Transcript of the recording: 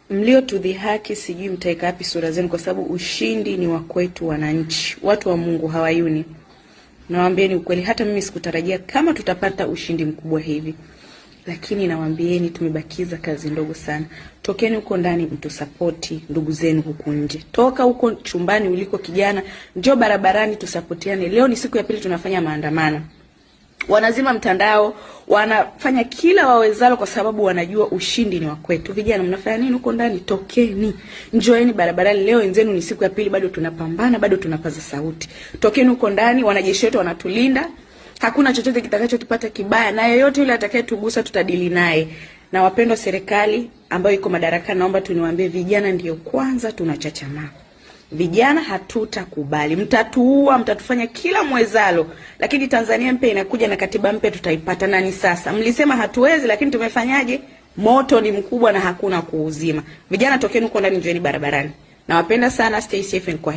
Mliotudhihaki sijui mtaweka wapi sura zenu, kwa sababu ushindi ni wa kwetu wananchi, watu wa Mungu hawayuni. Nawaambieni ukweli, hata mimi sikutarajia kama tutapata ushindi mkubwa hivi, lakini nawaambieni tumebakiza kazi ndogo sana. Tokeni huko ndani mtusapoti ndugu zenu huku nje. Toka huko chumbani uliko kijana, njoo barabarani tusapotiane. Leo ni siku ya pili tunafanya maandamano. Wanazima mtandao, wanafanya kila wawezalo kwa sababu wanajua ushindi ni wa kwetu. Vijana mnafanya nini huko ndani? Tokeni, njoeni barabarani. Leo wenzenu ni siku ya pili, bado tunapambana, bado tunapaza sauti. Tokeni huko ndani, wanajeshi wetu wanatulinda. Hakuna chochote kitakachotupata kibaya, na yeyote yule atakayetugusa tutadili naye. Na wapendwa, serikali ambayo iko madarakani, naomba tuniwaambie vijana ndiyo kwanza tunachachamaa. Vijana hatutakubali, mtatuua, mtatufanya kila mwezalo, lakini Tanzania mpya inakuja na katiba mpya tutaipata. Nani sasa? Mlisema hatuwezi, lakini tumefanyaje? Moto ni mkubwa na hakuna kuuzima. Vijana tokeni huko ndani, njoeni barabarani. Nawapenda sana, stay safe and kwa